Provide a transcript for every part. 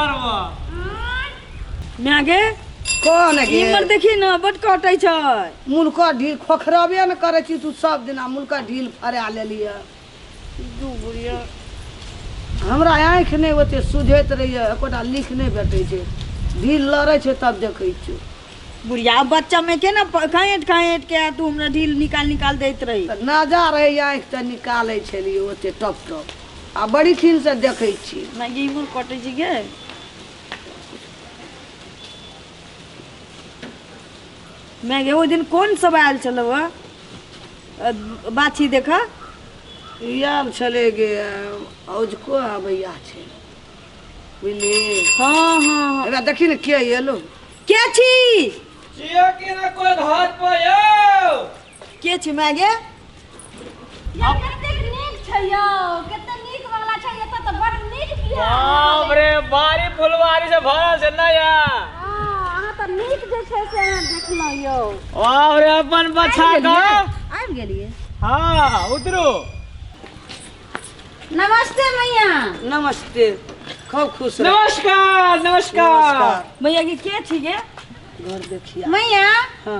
करबो। माय गे। कोन गे? इमर देखी न बड कटै छै। मुलका ढील खोखरबे ने करै छी तू सब दिना, मुलका ढील फरा लेलियै। दू बुढ़िया हमरा आँखि नहि ओते सुझैत रहैए, एकोटा लिख नहि भेटै छै, ढील लड़ै छै तब देखै छियौ। बुढ़िया बच्चा में के ना काँट काँट के तू हमरा ढील निकाल निकाल दैत रही। तऽ नाजा रहैए आँखि तऽ निकालै छलियै ओते टप टप, आ बड़ी खिनसँ देखै छी। माय गे इमहर कटै छै गे। माय गे ओहि दिन कोन सब आयल छलौ हँ बाछी देखा? आयल छलै गे औजको आबैया छै बुझली। हाँ हाँ हाँ। एकरा देखी ने के एलो। के छी? छियो कि ना कोई घर पर यौ? के छी माय गे? यार कतेक नीक छै यौ, कतेक नीक बंगला छै एतऽ तऽ बड़ नीक बियाह। बाप रे बारी फुलवारी से भरल छै नया। हाँ, अहाँ तऽ नीक जे छै से अहाँ देखलहुँ यौ। बाप रे अपन बच्चा के आबि गेलियै। हाँ उतरू। नमस्ते मैया। नमस्ते, खूब खुश रह। नमस्कार नमस्कार। मैया के के छी गे? घर देखिया मैया। हाँ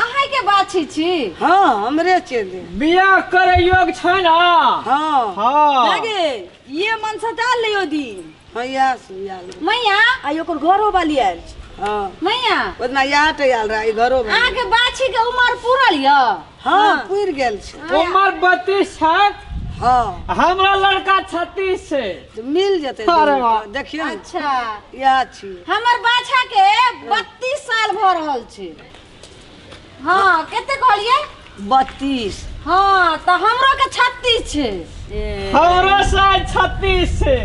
अहाँ के बाछी छी? हाँ हमरे चेले। बियाह करे योग छै ना? हाँ हाँ। माय गे ये मन सटा लियो दिन। हाँ इएह से आयल। मैया आ ओकर घरो वाली आयल छै। हाँ मैया ओतना इएह टे आयल रहे, ई घरो वाली। अहाँ के बाछी के उमर पूरल यऽ? हाँ पुरि गेल छै। उमर 32 छै। हाँ हमरा लड़का 36 छै। तऽ मिल जेतै अरे दुनू वाह। के। देखियौ ने। अच्छा इएह छी। हमर बाछा के 32 साल भऽ रहल छै। हाँ कते कहलियै? 32। हाँ तऽ हमरो के 36 छै। हमरो साइज 36 छै।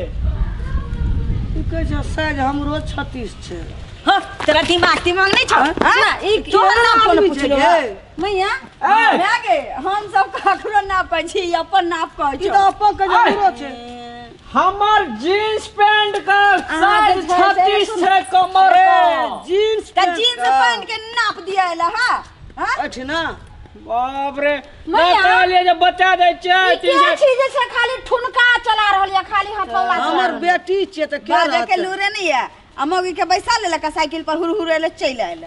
ई कहै छै साइज हमरो 36 छै। हाँ तोरा दिमाग तिमाग नहीं छौ? हाँ? ना, ई तोहर नाप कोन आदमी पुछलो? छै गे? मैया। ए! माय गे हम सब ककरो नापै छी, अपन नाप कहै ई छौ। तऽ अपन के हमरो छै। हमर जींस पैंट के साइज अहाँ जे छै से 36 छै कमर के। जींस तऽ पैंट जींस के। पैंट के नाप दिया एला हाँ? हाँ? एठिना। बाप रे मैया। मैं कहलियै जे बता दै छियै। ई के छी जे छै खाली ठुनका चला रहल यऽ, खाली हथौड़ा चला हमर रहल यऽ? बेटी छियै तऽ के बाजे के रहतै? लूरे नहीं है, आ मौगी के बैसा लेलक आ साइकिल पर हुर हुर एले चलि आयल।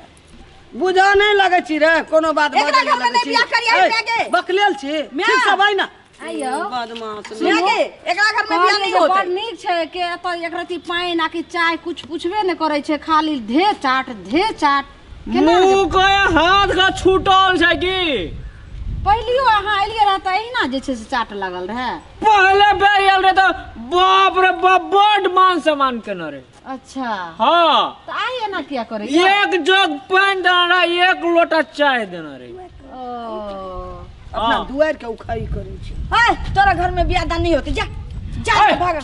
बुझा नहीं लगै छी रे कोनो बात एकरा बाजै घर में लगै नहीं छी। बियाह करिया, ए, माय गे। बकलेल छी माय। ठीक से बाइ ना। आइयो। बदमाश। माय गे एकरा घर में बियाह कहलियै नहीं जे बड़ होतै। नीक छै के एतऽ एक रत्ती पानि आ कि चाय कुछ पुछबे नहि करै छै, खाली धे चाट धे चाट। केना मुँह के हाथ के छूटल छै की? पहिलियो अहाँ एलियै रह तऽ एहिना जे छै से चाट लागल रहै। पहले बेर आयल रहे तऽ बाप रे बाप बड मान सम्मान केने रहे। अच्छा हाँ तऽ आइ एना किया करै? एक जग पानि देने रहे, एक लोटा चाय देने रहे। ओ अपना दुआरि के उखाई करै छै। हाय तोरा घर में बियाह दान नहीं होतै, जा जा ऐ। भाग।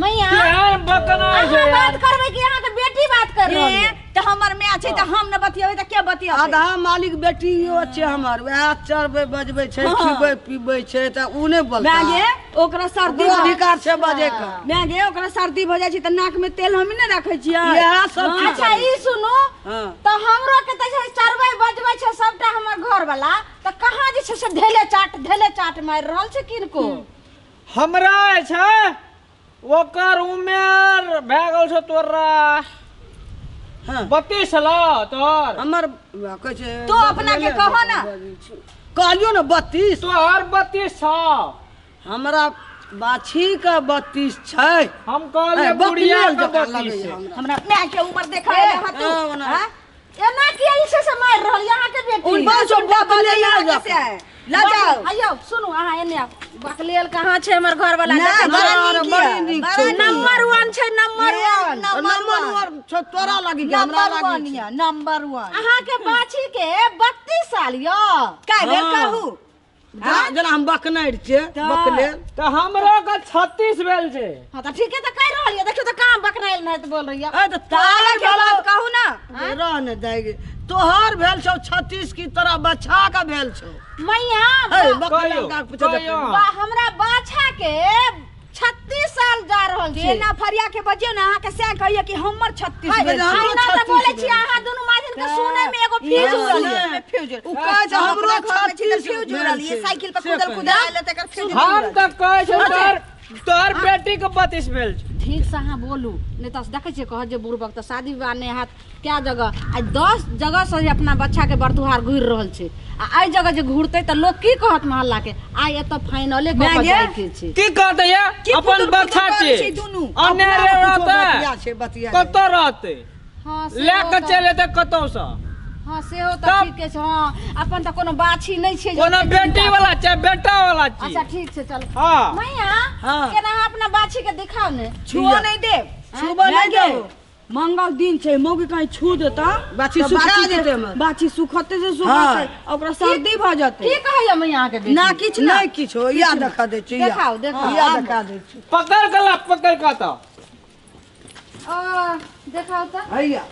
मैया केहन बकना अहाँ छै बात यार। करबै कि अहाँके बेटी बात कर रहल ए, यऽ? तऽ हमर माय छै तऽ हम न बतियेबै तऽ के बतियेतै? आधा मालिक बेटी छै हमर, वएह चरबै बजबै छै, हाँ। खिबै पीबै छै तऽ उ नहि बोलतै। माय गे ओकरा सर्दी ओकरो अधिकार छै बजै के। माय गे ओकरा सर्दी भऽ जाइ छै तऽ नाक में तेल हम नहि राखै छियै। इएह सब चीज। अच्छा ई सुनू हाँ। तऽ हमरो के तऽ छै चरबै बजबै छै सबटा हमर घर वाला, तऽ कहाँ जे छै से धेले चाट मारि रहल छै किनको? हमरा जे छै ओकर उमेर भए गेल छौ तोरा हाँ। 32 छलौ तोहर। हमर कहै छै तू अपना के कहो ना। कहलियौ ने 32। तोहर 32 छौ। हमरा बाछी के 32 छै। हम कहलियै ए, बुढ़िया बकलेल के जकाँ 32 लगैए छै। हमरा। हमरा माय के उमर देखा एले हँ तू। हाँ, ओना। हाँ? एना किया जे छै से मारि रहल यऽ अहाँके बेटी? उन बस बस उल्टा बकलेल बजैया जकाँ। से है। ल जाओ। आइयो सुनू अहाँ एने आउ। बकलेल कहाँ छै हमर घर वाला? ना, देखै बड़ा छियै। नीक बड़ी यऽ, नीक बड़ा छै। नीक। नंबर 1 छै, नंबर 1। नंबर 1 छै तोरा लागी कि हमरा नंबर लागी 1 छै? यऽ, नंबर 1। अहाँके बाछी के 32 साल यऽ। काय बेर हाँ। कहू? जेना हम बकनैर छियै, बकलेल। तऽ हमरो के 36 भेल छै। हाँ तऽ ठीके तऽ कहि रहल यऽ, देखियौ तऽ काम बकनायल नहि तऽ बोल रही यऽ। ए, तऽ ताला तोहर के बात भेल कहू ना। रह ने दाइ गे। तोहर भेल छौ 36 की तोरा बच्चा के भेल छौ? मैया, ए, बकलेल कहियौ, का पूछे कहियौ। देखियौ। हमरा बाछा के 36 साल जा रहल छै। एना फरिया के बजियौ ने, अहाँके सएह कहियै कि हमर 36 हाय, भेल छै। हमरो अहिना तऽ 36 बोलै छी, भेल। अहाँ दुनू माधिन के सुनै में एगो फ्यूज उड़ल यऽ। फ्यूज उ कहै छै हम हमरो अपना घरमे छी तऽ 36 फ्यूज भेल उड़ल यऽ, छै। साइकिल पर से कुदल कहै। कुदल आयल तऽ एकर फ्यूज हम उड़ल। तऽ कहै छै सर तोहर बेटी के 32 भेल छै। ठीक से अहाँ बोलू नहीं तो देखै छियै कहत जे बुढ़बक तऽ शादी विवाह नहि हैत क्या जगह आ 10 जगह से अपना बच्चा के बरतुहार घुरि रहल छै आ एहि जगह जे घुरतै तऽ लोक की कहत मोहल्ला के आइ एतऽ फाइनले कऽ के जाय के छै। की कहतै ये अपन बच्चा छै दुनू अनेरे रहतै बतिया कतऽ रहतै। हां ले के चलि एतै कतौ से। हां सेहो तऽ ठीके छै। हां अपन तऽ कोनो बाछी नहि छै कोनो बेटी वाला छै बेटा वाला छै। अच्छा ठीक छै चल। हां मैया केना अहाँ अपना बाछी के दिखाउ ने। छुओ नहि देब छुबो नहि देब। मंगल दिन छै मौगी कहीं छू देता बाछी सुखा जेतै। बाछी सुखते से सुखते ओकरा सर्दी भ जेतै। की कहैया मैया अहाँ के बेटी? ना किछ नहीं किछ या देखा दै छी। देखाउ देखाउ या देखा दै छी। पकड़ के ला पकड़ के त आ देखाउ त हैया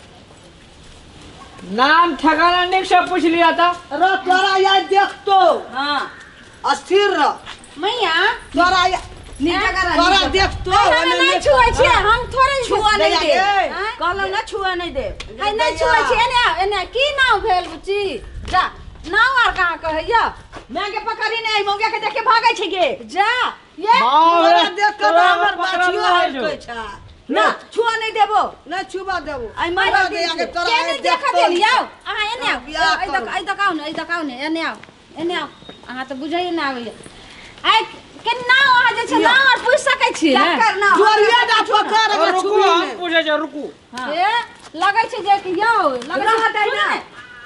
नाम ठिकाना निक से पूछ लिया था। र तोरा या देखतो। हां अस्थिर रह मैया तोरा या तोरा देखतो। नहीं छुए छियै हम थोड़े छुआ नहीं देब कहलौ ना छुआ नहीं देब। हाय नहीं छुए छियै एने आउ एने की नाम भेल बुची जा नाम आर कहाँ कहैया मैं के पकड़ी नहीं मौगिया के देख के भागै छै गे जा ये तोरा देख के हमर बाछियो हटकै छै ना छुआ नहीं देबो ना छुबा देबो। आई मार दे आगे तोरा के देख देलियौ अहाँ एने आउ एइ तक आउ ने एइ तक आउ ने एने आउ एने आउ अहाँ त बुझैए ना आबैया आइ के नाम अहाँ जे छै नाम आर पूछि सकै छी ने। जोरिया दा पकड़ के रुकू हम पूछै छै रुकू। ए लगै छै जे कि यौ लगै छै ने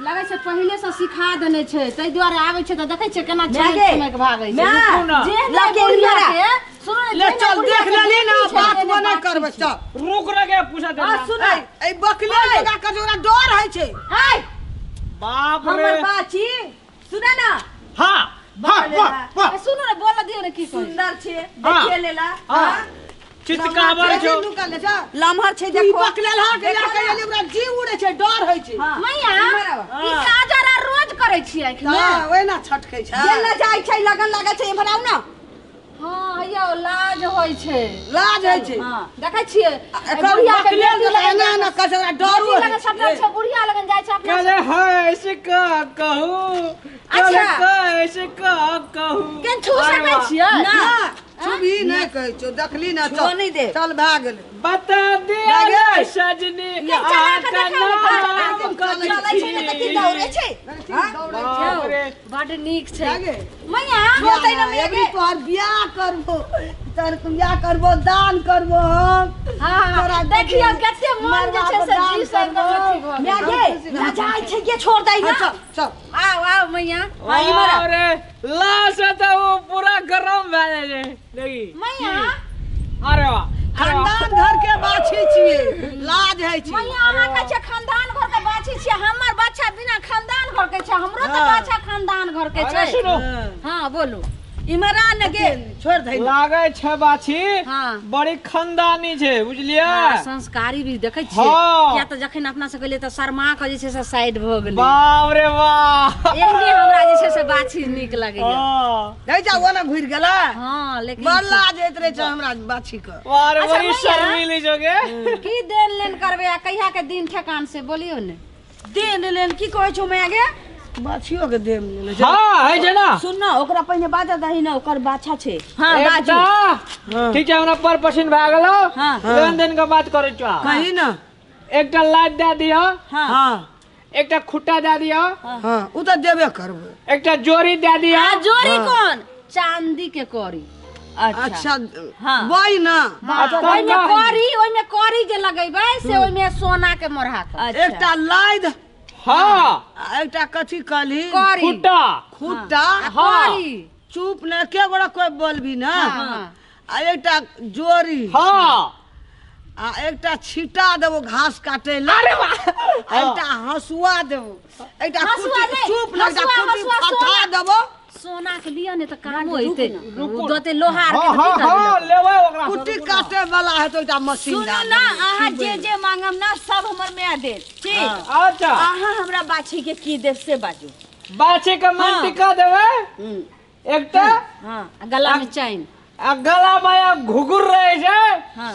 लगै छै पहिले से सिखा देने छै तै दुआरे आबै छै त देखै छै केना छमक के भागै छै। रुकू ना जे लगे के सुनो ले चल देख लेली ना बात मना करबै चल रुक रे के पूछा दे। हां सुन ए बकले लगा के ओकरा डर है छै। हाय बाप रे हमर बाछी सुना ना। हां वाह वाह सुनो ने बोल दियो ने की सुंदर छै देखिए लेला। हां चितकाबर छौ लमहर छै देखो बकलेल हा के या के ओकरा जीव उड़े छै डर है छै। मैया ई काजर आर रोज करै छियै कि हां ओइना छटकै छै जेना जाइ छै लगन लागै छै इम्हर आउ ना। हां यौ लाज होइ छै लाज होइ छै। हां देखै छियै एकर बकलेल एना एना कह छै ओकरा डर होइ छै। छै बुढ़िया लगन जाइ छै अपना कले है से का कहू कले कैसे का कहू के छू सकै छियै ना छुबी नहीं कहै छौ देखली ना चल नहीं दे चल भए गेलै बता दिया सजनी चला चलै छै त की दौड़ै छै बड नीक छै मैया होतै ना मैया के तोहर बियाह करबो तोहर बियाह करबो दान करबो हम। हां देखियो कते मन जे छै से जी से एकदम अथी भ मैया गे ना जाइ छै के छोड़ दै ना चल चल आओ आओ मैया हां इमर अरे लाश त वो पूरा गरम भए जाइ छै देखी मैया। अरे वाह खानदान घर के बाछी छियै लाज है छी मैया अहाँ कहै छै खानदान घर के बाछी छियै हमर बच्चा बिना खानदान घर के छै हमरो त बच्चा खानदान घर के छै। सुनो हां बोलू इमरा न गे छोड़ दे लागै छै बाछी बड़ी खानदानी छै बुझलियै। संस्कारी भी देखै छियै किया त जखन अपना से गेलियै त शर्मा के जे छै से साइड भ गेलै। बाप रे बाप एहने हमरा जे छै से बाछी नीक लगैया। नहीं जा ओना घुरि गेला। हां लेकिन बड़ लाज होइत रहै छै हमरा बाछी के। बाप रे बड़ी शर्मीली जोगे की देन लेन करबै आ कहिया के दिन ठेकान से बोलियौ ने। देन लेन की कहै छौ मैया गे बाछियो के देम लेने छै। हां है छै ना सुन ना ओकरा पहिने बाजा दही ना ओकर बाछा छै। हां बाजू ठीक छै हमरा पर पसिन भए गेलो। लेन देन के बात करै छौ कही ना। एकटा लात दए दियो। हां एकटा खुट्टा दए दियो। हां उ त देबे करबै। एकटा जोड़ी दए दियो। आ जोड़ी कोन चांदी के करी। अच्छा हां वही ना ओइमे करी ओइमे करी जे लगैबै से ओइमे सोना के मोरहा के एकटा लाद। हां एकटा कथी कहली खुट्टा खुट्टा। हां चुप न के गोड़ा कोई बोलबी ना। आ एकटा जोड़ी। हां आ एकटा छीटा देबो घास काटे ला। अरे वाह एकटा हंसुआ देबो एकटा कुटी चुप न एकटा कुटी फटा देबो सोना के लिअ ने त काम होइते दते लोहार के हां हां लेबै ओकरा कुटी काटे वाला है तो एकटा मशीन सुनो ना अहाँ जे जे मांगम ना सब हमर माय देत ठीक। अच्छा अहाँ हमरा बाछी के की देब से बाजू। बाछी के मंटिका देबै एकटा। हां गला में चैन आ गला में घुघुर रहे छै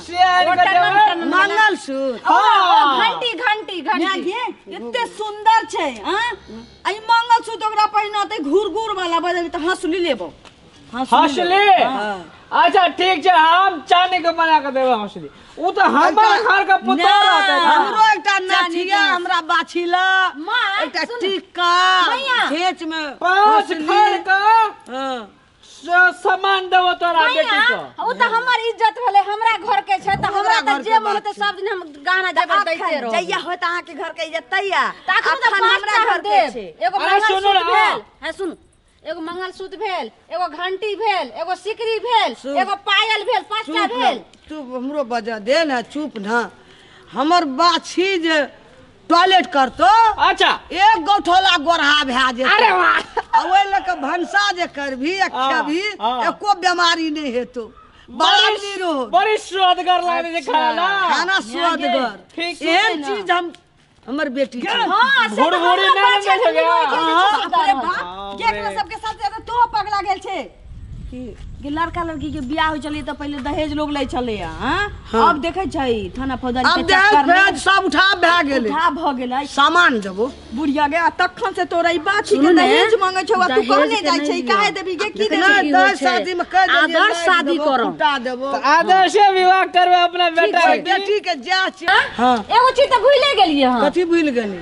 से आनि के देबै मंगलसूत्र। हां घंटी घंटी घंटी एते सुंदर छै। हां आ ई मंगलसूत्र ओकरा पहिनते घुर घुर वाला बजबी त हंसुली लेबो। हंसुली अच्छा ठीक छै, हम चानी के बना के देबै हौसली। उ तऽ हमर घर के पुतोह रहतै। हमरो एकटा नथिया हमरा बाछी ला, एकटा टिक्का घेच में 5 खर के सामान देबो तोरा बेटी के। उ तऽ हमर इज्जत भेलै, हमरा घर के छै तऽ हमरा तऽ जे मन होतै सब दिन हम गहना जेवर दैते रहब। जहिया होत अहाँ के घर के इज्जत तहिया। अखन हमरा घर के छै। एगो मंगलसूत्र भेल, हां सुन, एगो मंगलसूत्र भेल, एगो घंटी भेल, एगो सिकरी भेल, एगो पायल भेल, 5टा भेल। तू हमरो बजा दे ना, चुप ना। हमर बाछी जे टॉयलेट करतो, अच्छा एक गौठोला गोरहा भए जेतौ। अरे वाह! आ ओहि लऽ कऽ भनसा जे करबी आ खेबी, एको बेमारी नहि हेतौ। बड़ा निरोग, बड़ी स्वादगर लागै छै खाना। खाना स्वादगर। एहन चीज हम हमर बेटी छै। हां, भुरभुरी नहि दै छै। अरे बाप, केकरा सबके साथ ज्यादा तो पगला गेल छै कि लड़का लड़की के बियाह होइ छलै तऽ पहिले दहेज लोग लै छलै। हां, अब देखै छै थाना फौजदारी के चक्कर में सब उठा भए गेलै, उठा भऽ गेलै। सामान देबो बुढ़िया गे, आ तखन से तोरा ई बाछी के दहेज मांगै छौ, तू कहने जाइ छै काहे देबी गे, की देबी? दहेज शादी में कह देबी, आदर्श शादी करब, देबो आदर्श विवाह करबे अपना बेटा के बेटी के जा छै। हां, एगो चीज तऽ भूले गेलियै हम। कथी भूल गेली?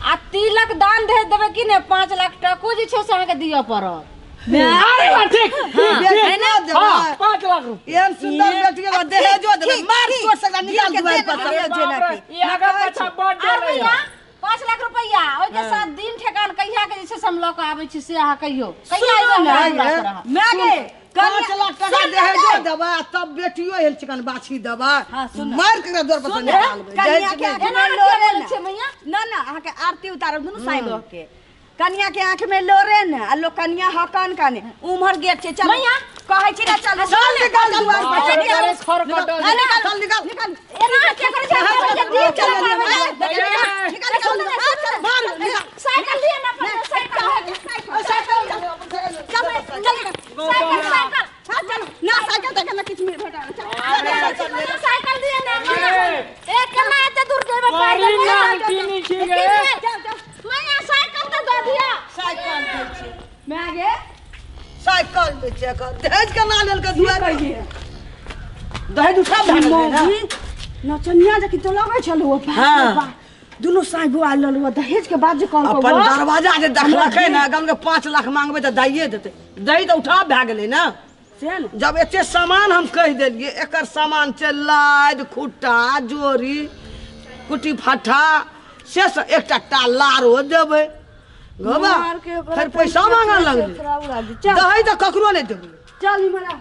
आ तिलक दान दहेज देबै कि ने? 5 लाख टको जे छै से अहाँके दिअ पड़त। अरे वाह, ठीक ठीक, हां 5 लाख रुपया। एहन सुंदर बेटी के दहेजो देबै, मार चोट से निकाल दुआर पर से। ई आगा पाछा बड़ डरे। 5 लाख रुपया ओहि के साथ दिन ठेकान कहिया के जे छै से हम लऽ के आबै छी से अहाँ कहियो कहिया आइबो? मैं गे 5 लाख टका दहेजो देबै, तब बेटियो एहन चिकन बाछी देबै, मार के द्वार पर से निकालबै। कन्या के आँख में लोरे ना ना, अहाँ के आरती उतारब दुनू साइड रह के। कन्या के आँख में लोरे न, आ लोग कन्या हकन काने उम्हर गेट छै। चल कहै छी ना, चल चल निकाल दुआर पर से, निकाल निकाल निकाल निकाल। एना के करै छै? दिन चल निकाल मार निकाल। साइकिल दिए ना, साइकिल साइकिल चल चल साइकिल साइकिल। हां चल ना, साइकिल तक ना किछ में भेटा। चल साइकिल दिए ना। ए केना एते दूर जेबै पैदल? चल चल मैया साइकिल तऽ दऽ दिया। साइकिल दै छै मैं गे, साइकिल दै छै। दहेज के ना लेल के दुआर पर दहेज उठा भए गेलै ना। नचनिया जे कि तो लगै छलौ। हां, दुनू साइबो आयल रहलौ दहेज के बाद जे कहलकौ अपन दरवाजा जे देखलकै ना, गाम के 5 लाख मांगबै तऽ दैये देतै। दही तऽ उठा भए गेलै ना। से ने जब एते सामान हम कहि देलियै, एकर सामान छै लाद खुट्टा जोरी कुटी फट्ठा से सब, एकटा लारो देबै गोबा, फिर पैसा मांगऽ लगलै। दही तऽ ककरो नहि देबै। चल इमरा।